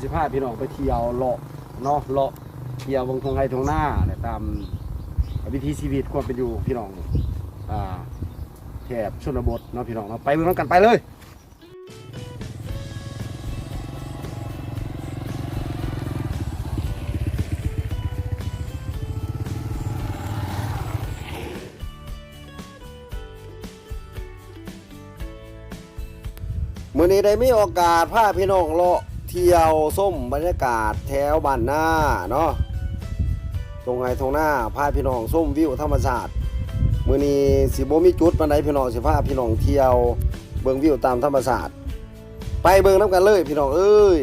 ຊິພາພີ່ນ້ອງໄປທ່ຽວເລາະເນາະ ເລາະທ່ຽວເບິ່ງທົ່ງໄຮ່ທົ່ງນາ ແລະ ຕາມວິຖີຊີວິດຄວາມເປັນຢູ່ພີ່ນ້ອງ ອ່າ ແຖບຊົນນະບົດເນາະພີ່ນ້ອງເນາະ ໄປເບິ່ງນຳກັນ ໄປເລີຍ. ມື້ນີ້ໄດ້ມີໂອກາດພາພີ່ນ້ອງເລາະທ່ຽວຊົມບັນຍາກາດແຖວບ້ານນາເນາະ ທົ່ງໄຮ່ທົ່ງນາ ພາພີ່ນ້ອງຊົມວິວທຳມະຊາດ. ມື້ນີ້ຊິບໍ່ມີຈຸດປານໃດພີ່ນ້ອງ ຊິພາພີ່ນ້ອງທ່ຽວເບິ່ງວິວຕາມທຳມະຊາດ ໄປເບິ່ງນຳກັນເລີຍພີ່ນ້ອງເອີຍ.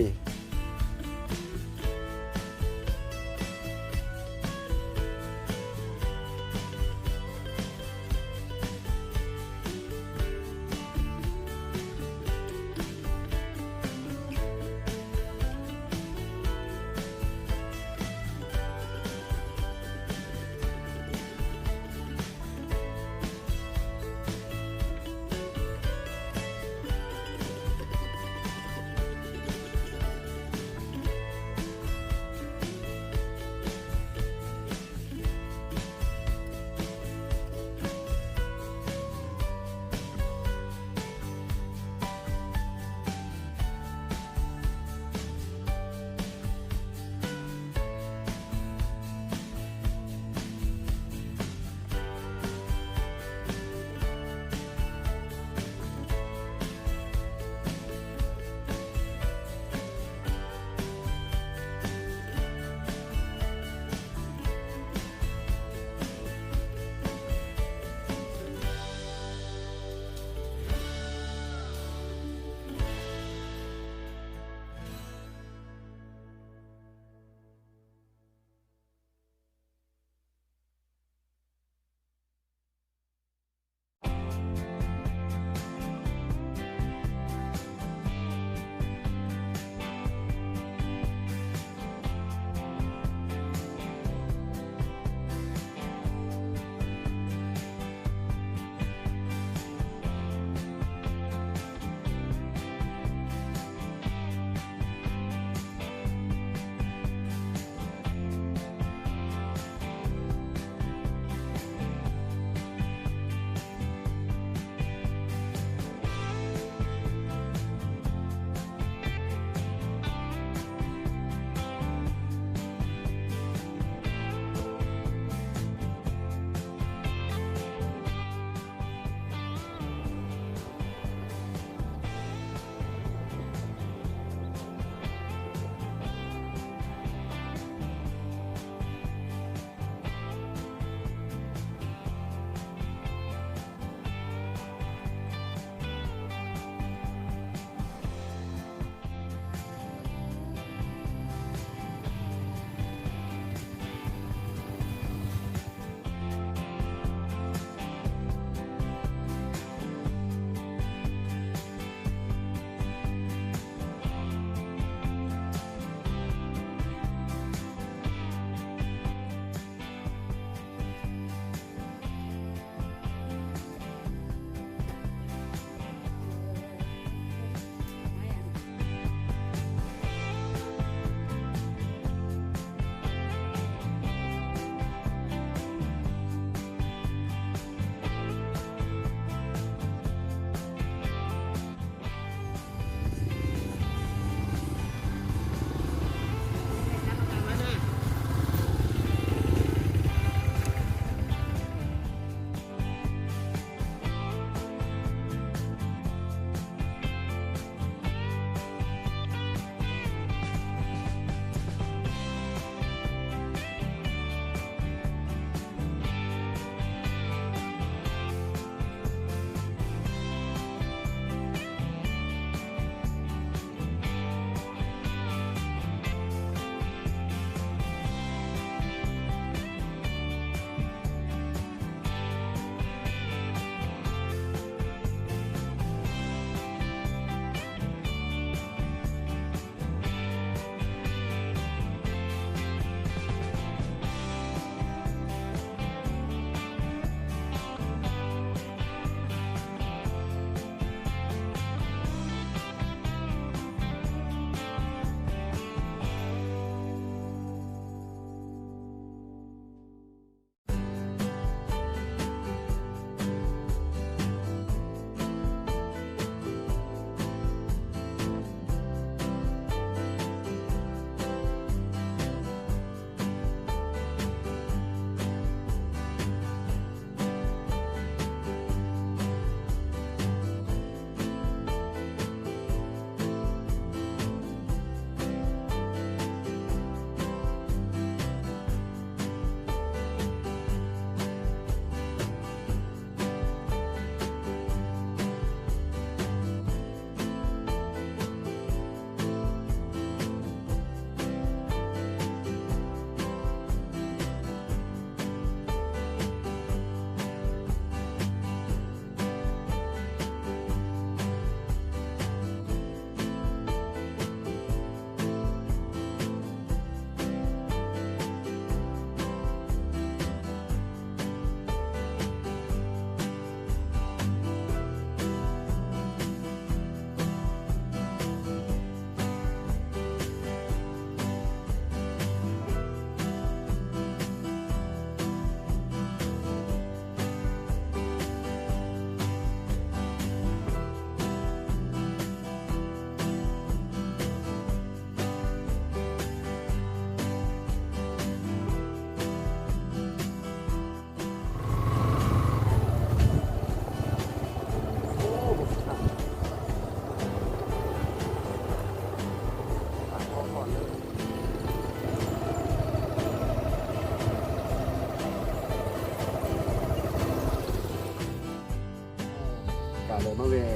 ມາແວ່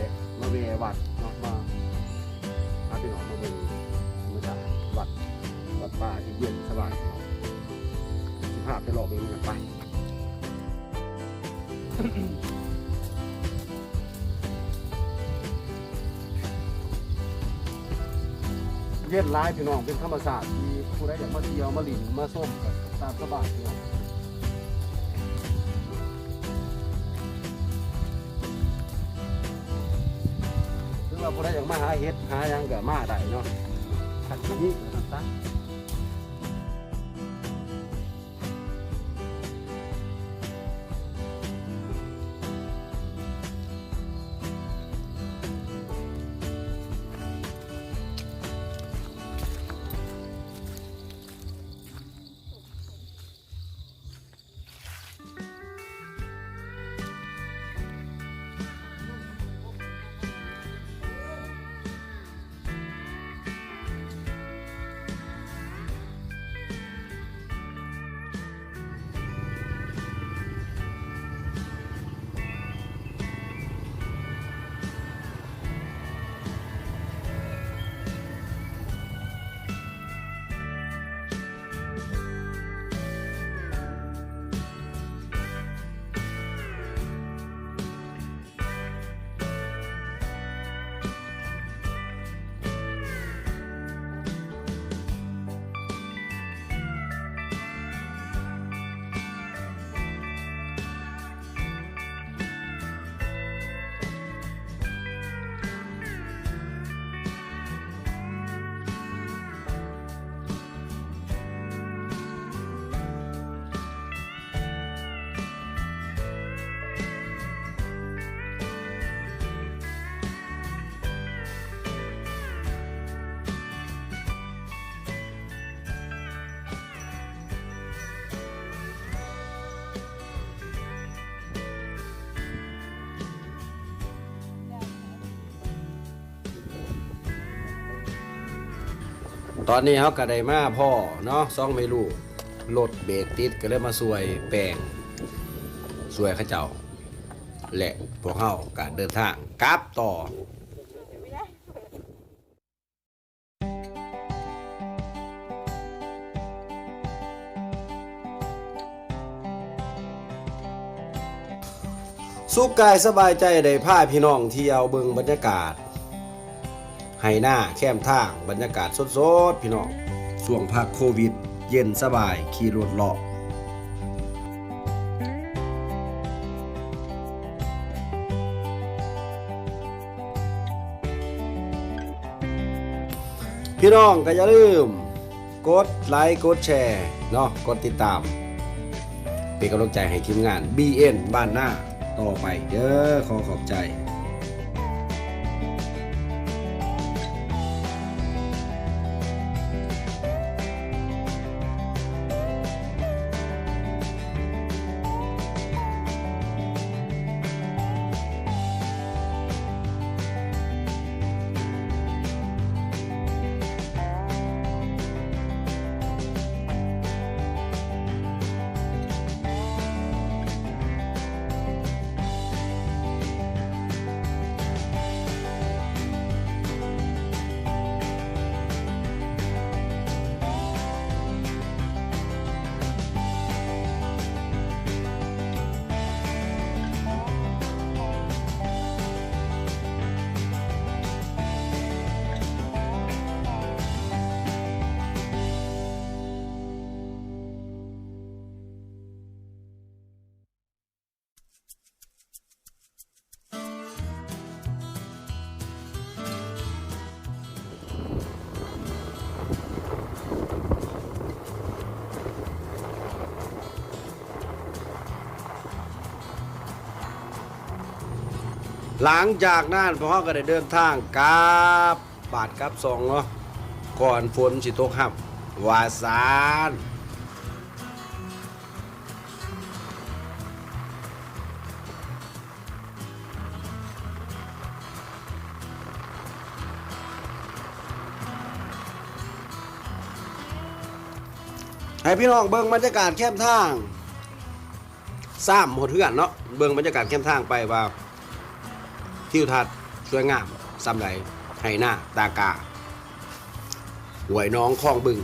ມາແວ່ວັດເນາະ ມາ ພາພີ່ນ້ອງມາເບິ່ງ ມາຈາກວັດ ວັດປ່າທີ່ເຢັນສະບາຍເນາະ ຊິພາໄປເລາະເບິ່ງນຳກັນໄປ. ເຢັນຫຼາຍພີ່ນ້ອງ ເປັນທຳມະຊາດທີ່ຜູ້ໃດຢາກມາທ່ຽວມາຫຼິ້ນມາຊົມກໍຕາມສະບາຍພີ່ນ້ອງ. ຫຼືວ່າຜູ້ໃດຢາກມາຫາເຫັດຫາຫຍັງກໍມາໄດ້ເນາະ ຄັນທີ່ມີວ່າຊັ້ນຊະ. ຕອນນີ້ເຮົາກໍໄດ້ມາພໍ້ເນາະ ສອງແມ່ລູກ ລົດເບຣກຕິດ ກໍເລີຍມາຊ່ວຍແປງ ຊ່ວຍເຂົາເຈົ້າ ແລະ ພວກເຮົາກໍເດີນທາງກັບຕໍ່. ສຸກກາຍສະບາຍໃຈ ໄດ້ພາພີ່ນ້ອງທ່ຽວເບິ່ງບັນຍາກາດໄຮ່ນາແຄມທາງ ບັນຍາກາດສົດໆ ພີ່ນ້ອງ ຊ່ວງພັກໂຄວິດ ເຢັນສະບາຍ ຂີ່ລົດເລາະ. ພີ່ນ້ອງກໍຢ່າລືມກົດໄລ ກົດແຊເນາະ ກົດຕິດຕາມ ເປັນກຳລັງໃຈໃຫ້ທີມງານ ບີເອັນ ບ້ານນາຕໍ່ໄປເດີ. ຂໍຂອບໃຈ. ຫຼັງຈາກນັ້ນ ພວກເຮົາກໍໄດ້ເດີນທາງກັບບ້ານກັບຊ່ອງເນາະ ກ່ອນຝົນຊິຕົກຮຳ ວ່າຊັ້ນ. ໃຫ້ພີ່ນ້ອງເບິ່ງບັນຍາກາດແຄມທາງ ຊ້ຳຮອດເຮືອນເນາະ ເບິ່ງບັນຍາກາດແຄມທາງໄປວ່າ ເຂ ທິວທັດສວຍງາມສ່ຳໃດ ໄຮ່ນາຕາກາ ຫ້ວຍໜອງຄອງບຶງ